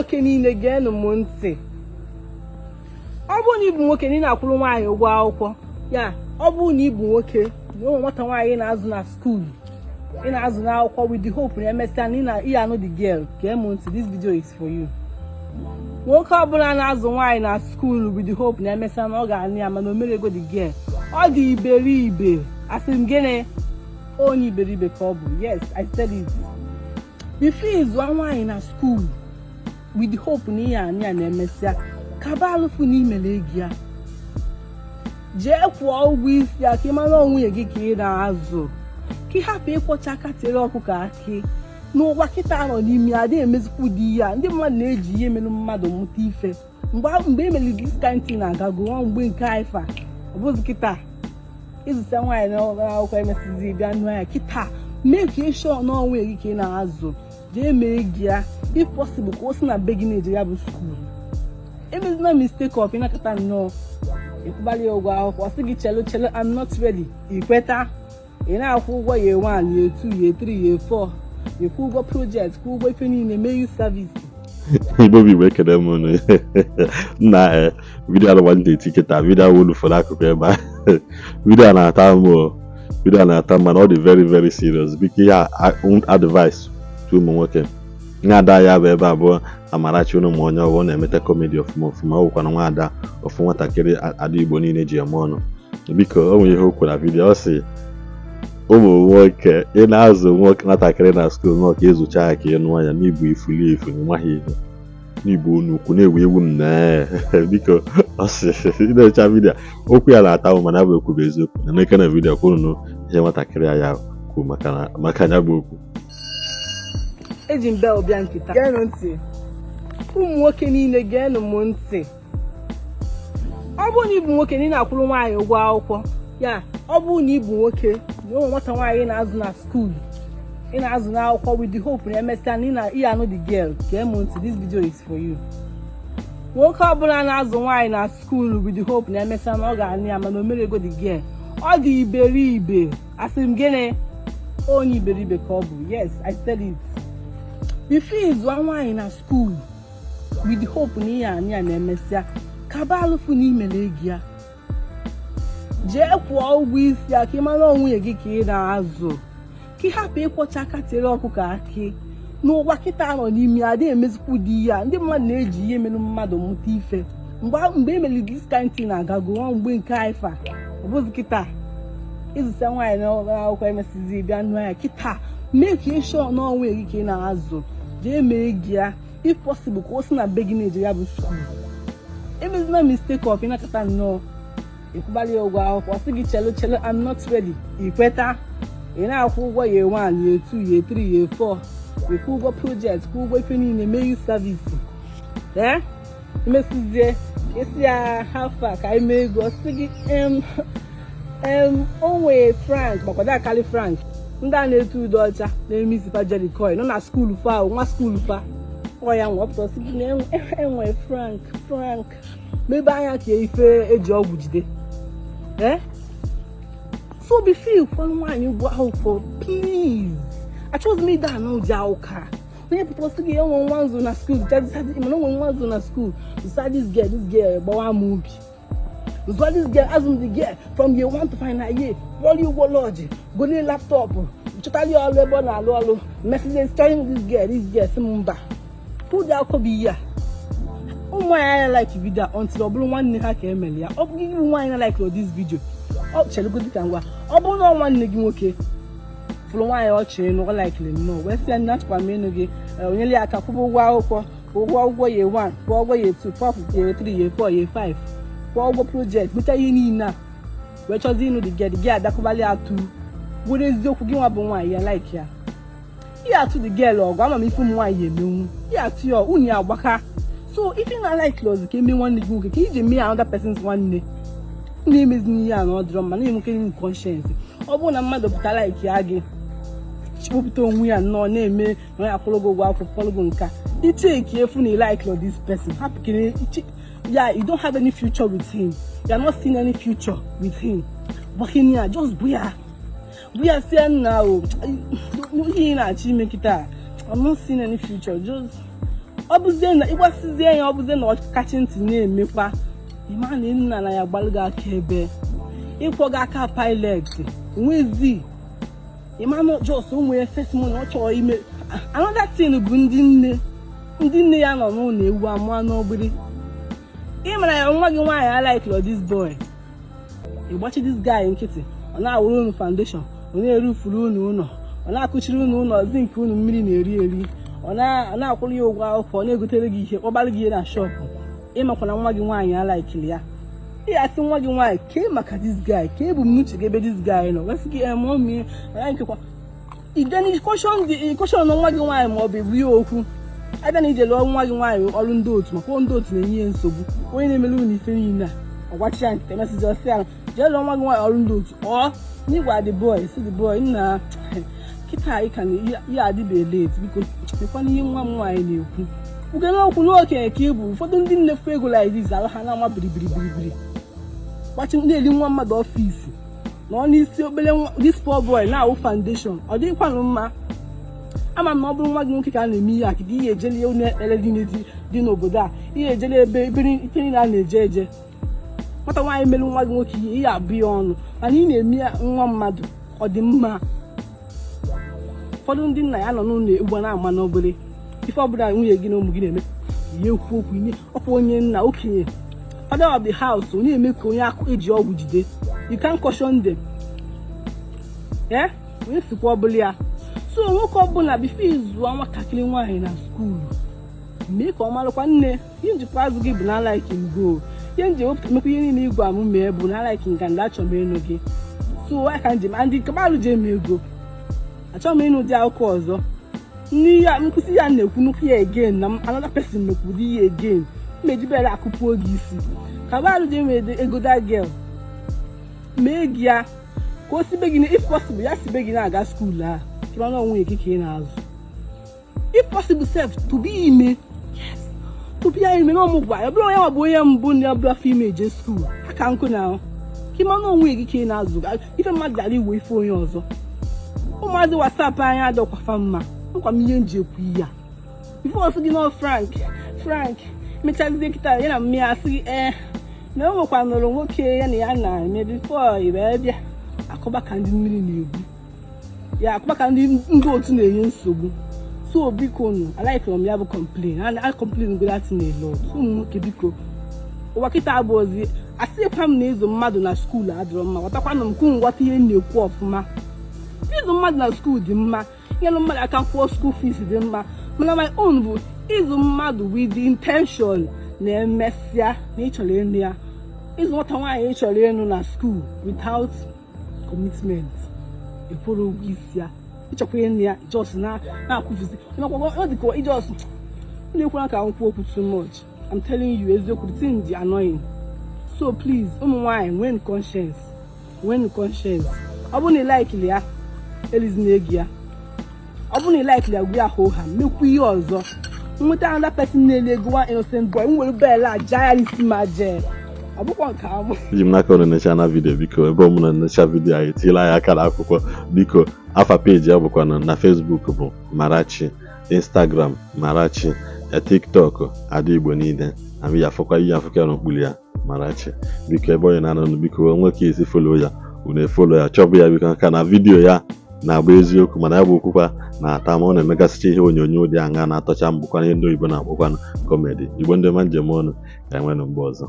Nwoke niile, geenụ m ntị. Ọ bụrụ na ị bụ nwoke na ị na-akwụrụ nwaanyị ụgwọ akwụkwọ ya, ọ bụrụ na ị bụ nwoke na ụmụ nwata nwaanyị na-azụ na school, ị na-azụ n'akwụkwọ with the hope na emesịa na ị na ị anụ the girl, gee m ntị, this video is for you. Nwoke ọbụla na-azụ nwaanyị na school with the hope na emesịa na ọ ga-anụ ya, mana o mere ego the girl, ọ dị iberibe. Asị m gịnị? Onye iberibe ka ọ bụ. Yes, I said it. Before ịzụa nwaanyị na school with the hope na ihe anụ ya na emesịa, kaba alụfụ na imere ego ya, jee kwụọ ụgwọ isi ya ka ị mara nwunye gị ka ị na-azụ, ka ị hapụ ịkwọcha aka tiere ọkụkọ akị. N'ụwa kịta nọ n'ime ya, adịghị emezikwa ụdị ihe a. Ndị mmadụ na-eji ihe mere mmadụ mụta ife. Mgbe emere this kind thing na-agago nwa mgbe nke ife a, ọ bụzi kịta ịzụta nwaanyị n'akwụkwọ, emesizi bịa nụọ ya. Kịta mee ka ị sure na nwunye gị ka ị na-azụ, jee mee gị ya, if possible, ka o si na be gị na-eje ya bụ school. Emezina mistake of ịnakọta nnọọ ịkwụbali ya ụgwọ akwụkwọ, ọ sị gị, "Chelu, chelu, I'm not ready." Ikweta, ị na-akwụ ụgwọ year 1, year 2, year 3, year 4, ịkwụ ụgwọ project, kwụ ụgwọ ife niile, mee youth service. Igbo bụ Igbo, ekele m unu. Nna, ee, video alụgba ndị eti kịta, video ahụ unu fọrọ akụkụ ebe a, video a na-ata m o, video a na-ata m, mana ọ dị very very serious. Biko, ihe a advice to ụmụ nwoke. Nwaada ya bụ ebe abụọ Amarachi unu ma onye ọbụ ọ na-emeta comedy ọfụma ọfụma. Ọ bụkwana nwaada ofu nwatakịrị ada Igbo niile ji eme ọnụ. Biko, o nwere ihe o kwuru na video. Ọ sị ụmụ nwoke, ị na-azụ nwoke nwatakịrị na school nọ ka ịzụcha ya ka ị nụọ ya n'igbu ifuli efu na ịmaghị ihe n'igbo nnukwu na-ewu ewu m nee. Biko, ọ sị ị na-echa video, okwu ya na-ata m, mana bụ okwu bụ eziokwu. Na n'eke na video kwuru nụ ihe nwatakịrị a ya kwuru maka ya bụ okwu. Eji m bell bịa nkịta. Geenụ ntị, ụmụ nwoke niile, geenụ m ntị. Ọ bụrụ na ị bụ nwoke na ị na-akwụrụ nwaanyị ụgwọ akwụkwọ ya, ọ bụrụ na ị bụ nwoke na ụmụ nwata nwaanyị na-azụ na school, ị na-azụ n'akwụkwọ with the hope na emesịa na ị na ị anụ the girl, gee m ntị, this video is for you. Nwoke ọbụla na-azụ nwaanyị na school with the hope na emesịa na ọ ga-anụ ya, mana o mere ego the girl, ọ dị iberibe. Asị m gịnị? Onye iberibe ka ọ bụ. Yes, I said it. Before ịzụa nwaanyị na school with the hope na ihe anụ ya na emesịa, kaba alụfụ na imere ego ya, jee kwụọ ụgwọ isi ya ka ị mara nwunye gị ka ị na-azụ, ka ị hapụ ịkwọcha aka tiere ọkụkọ akị. N'ụwa kịta nọ n'ime ya, adịghị emezikwa ụdị ihe a. Ndị mmadụ na-eji ihe mere mmadụ mụta ife. Mgbe emere this kind thing na-agago nwa mgbe nke ife a, ọ bụzi kịta ịzụta nwaanyị n'akwụkwọ, emesizi bịa nụọ ya. Kịta mee ka ị sure na nwunye gị ka ị na-azụ, jee mee gị ya, if possible, ka o si na be gị na-eje ya bụ school. Emezina mistake of ịnakọta nnọọ ịkwụbali ya ụgwọ akwụkwọ, ọ sị gị, "Chelu, chelu, I'm not ready." Ikweta, ị na-akwụ ụgwọ year 1, year 2, year 3, year 4, ịkwụ ụgwọ project, kwụ ụgwọ ife niile, mee youth service, ee, imesizie isi ya hafa ka anyị mee ego, ọ sị gị em em o nwee Frank gbakwado akali Frank. Ndị a na-etu ude ọcha na-eme isi fa jerry coil nọ na school fa o, nwa school fa ọ ya nwa ọpụta sị gị na enwe Frank Frank mebe anya ka ife eji ọgwụ jide. Ee, so before ịkwọrọ nwaanyị ụgwọ akwụkwọ, please, achọghịzi m ịda anụ ụdị ụka onye pụtara sị gị enwe nwa nzu na school, mana onwe nwa nzu na school zụta this girl, this girl gbawa m obi, zụta this girl, azụ m the girl from year one to final year, kwụọrọ ya ụgwọ lodge, golie laptop, chọtara ya ọrụ ebe ọ na-alụ ọrụ, mesizie chọrọ this girl, this girl sị m mba. Ụdị akụkọ bụ ihe a. Ụmụ nwaanyị anya like video a until ọ bụrụ nwanne ha ka emere ya. Ọ bụ gị bụ nwaanyị na like this video, ọ chelegodi ka ngwa, ọ bụrụ na ọ nwanne gị nwoke fụrụ nwaanyị ọchị ịnụ, ọ likiri nnọọ, wee sị ya nna, achọkwa m ịnụ gị, onyere ya aka kwụba ụgwọ akwụkwọ, kwụọ ụgwọ akwụkwọ year 1, kwụọ ụgwọ year 2, kwụọ year 3, year 4, year 5, kwụọ ụgwọ project, mechaa ihe niile a, wee chọzi ịnụ the girl, the girl abịakwụbalị atụ were eziokwu. Gị nwa bụ nwaanyị ya like ya, ihe atụ the girl ọgụ. Ama m ife ụmụ nwaanyị emenwu ihe atụ ya, unu ya agbaka. So if ị na-like ọzọ ka eme nwanne gị nwoke ka iji mee another person's nwanne na-emezi ihe a na ọ dịrọ mma na-enweke conscience. Ọ bụrụ na mmadụ pụta like ya gị, kpọpụta onwe ya nnọọ na-eme na ọ ya akwụrụ gị ụgwọ akwụkwọ, kwụrụ gị nka icheki efu na like this person, hapụ kene ya. You don't have any future with him, you are not seeing any future with him. Gbakene ya, just bụ ya, bụ ya, sie nna o, ihe ị na-achọ ime kịta, I'm not seeing any future, just Ọ bụzie na ịgbasizie ya, ọ bụzie na ọ kachi ntị na-emekwa, ịma na nna na ya gbalụ gị aka ebe ịkwọ gị aka pilot nwezi. Ịma na just ụmụ ya first money ọ chọrọ ime. Another thing bụ ndị nne, ndị nne ya nọ n'ụlọ, ewu amụọ n'ogbiri. Ị mara ya, nwa gị nwaanyị a-like this boy, ịgbachi this guy nkịtị. Ọ na-awụrụ unu foundation, ọ na-erufuru unu ụlọ, ọ na-akụchiri unu ụlọ zinc unu mmiri na-eri eri, ọ na-akwụrụ ya ụgwọ akwụkwọ, ọ na-egotere gị ihe, kpọbara gị ihe na shop. Ịmakwa na nwa gị nwaanyị a-like-iri ya. Ị ga-asị nwa gị nwaanyị, kee maka this guy, ka ebumnuche gị ebe this guy nọ? Wesị gị mummy ya nkekwa ị caution nwa gị nwaanyị, ma ọ bụ egbu ya okwu. Abịa na ije lụọ nwa gị nwaanyị ọrụ ndị otu, maka ndị otu na-enye ya nsogbu, onye na-emere unu ife niile a, ọgwachi ya nkịta. Emesizi ọsị ya jee lụọ nwa gị nwaanyị ọrụ ndị otu. Ọ n'ịgwa the boy, si the boy, nna, kịta anyị ka na ihe adịbe late, biko mekwana ihe nwa m nwaanyị na-ekwu. Ugene okwu n'okenye ka ị bụ. Ụfọdụ ndị nnefu ego like this, alụ ha na-ama biribiribiribiri, gbachi na-eri nwa mmadụ office na ọ n'isi obere this poor boy na-awụ foundation. Ọ dịghịkwanụ mma. Ama m na ọ bụrụ nwa gị nwoke ka a na-eme ihe a kịta, ihe ejele ụlọ ekpere dị n'obodo a, ihe ejele ebe ebe ife niile a na-eje eje. Nwata nwaanyị mere nwa gị nwoke ihe, ihe abụ ya ọnụ, mana ị na-eme ya nwa mmadụ. Ọ dị mma? Ụfọdụ ndị nna ya nọ n'ụlọ egwu na-ama n'obere ife ọbụla nwunye gị na ụmụ gị na-eme, ihe ekwu okwu ihe ọkwa onye nna okenye, father of the house, onye eme ka onye akụ eji ọgwụ jide. You can caution them. Eh, onye sikwa ọbụla ya. So nwoke ọbụla, before ịzụọ nwatakịrị nwaanyị na school, mee ka ọ marakwa, nne, ihe njikwa azụ gị bụ na like m go, ihe nji ewepụta mekwa ihe niile igwe amụ mee bụ na like nka ndị achọrọ m ịnụ gị. So aka njem ndị kabalụ ji eme ego, achọghị m ịnụ ụdị akụkọ ọzọ. N'ihe nkụzi ya na-ekwu nnukwu ya again na another person mekwuru ihe again, mmejibere akụpụ oge isi. Kabalụ ji eme ego, that girl mee gị ya ka o sibe gị, if possible, ya sibe gị na-aga school a kịma na onwe gị ka ị na-azụ. If possible sef, to be ime, yes, tupu ya ime na ọmụgwọ ya bụrụ onye nwa bụ onye mbụ na ọbụla afọ ime eje school aka nkụ na kịma na onwe gị ka ị na-azụ. Ife mmadụ gara iwe ife onye ọzọ. Ụmụazị WhatsApp anyị adọkwafa mma nkwa m. Ihe nji ekwu ihe a, ife ọsị gị nọ Frank Frank mechazie kịta ya na mmiri asị gị ee na o nwekwanụrụ nwoke ya na ya na-eme before i wee bịa. Akụba ka ndị mmiri na-egbu ya, akụba ka ndị otu na-enye nsogbu. So biko nụ, a-like-ere m ya bụ complain a complain go that thing a lot. Ụmụ nwoke, biko, ụwa kịta abụ ozi. Asịkwa m na ịzụ mmadụ na school adịrọ mma. Ghọtakwanụ m kwụ, nghọta ihe m na-ekwu ọfụma. Ịzụ mmadụ na school dị mma, inyere mmadụ aka kwụọ school fees dị mma, mana my own bụ ịzụ mmadụ with the intention na emesịa na ịchọrọ ịnụ ya. Ịzụ nwata nwaanyị ị chọrọ ịnụ na school without commitment, ịkwụrụ ụgwọ isi ya, ịchọkwa ịnụ ya, just na-akwụfuzi ọ dị ka i just na-ekwere ka m kwuo okwu too much. I'm telling you eziokwu, the thing dị annoying. So please, ụmụ nwaanyị, nwee conscience, nwee conscience. Ọ bụrụ na ị like-iri ya, elizina ego ya. Ọ bụrụ na ị like-iri ya, gwa ya hoo ha mekwa ihe ọzọ. Nweta another person na-eli ego one innocent boy, m were bel a jaa ya n'isi ma jee. Ọ bụkwa nke amụ. Eji m n'aka unu necha na video. Biko, ebe ọ bụla necha video anyị, tinyela anyị aka n'akwụkwọ, biko. Afa peji ya bụkwa na Facebook bụ Marachi, Instagram Marachi, TikTok Ada Igbo niile na ya afụkwa ihe afụka n'okpuru ya Marachi. Biko, ebe onye na-anọ, biko, nwe ka esi follow ya, unu e-follow ya, chọbụ ya, biko, nka na video ya na-agba eziokwu, mana ya bụ okwukwa na-ata ma ọ na-emegasịcha ihe onyonyo dị aṅa na-atọcha mbụkwa ihe ndị oyibo na-akpọkwanụ comedy. Igbo ndị ọma, njem ọnụ ka enwenụ mgbe ọzọ.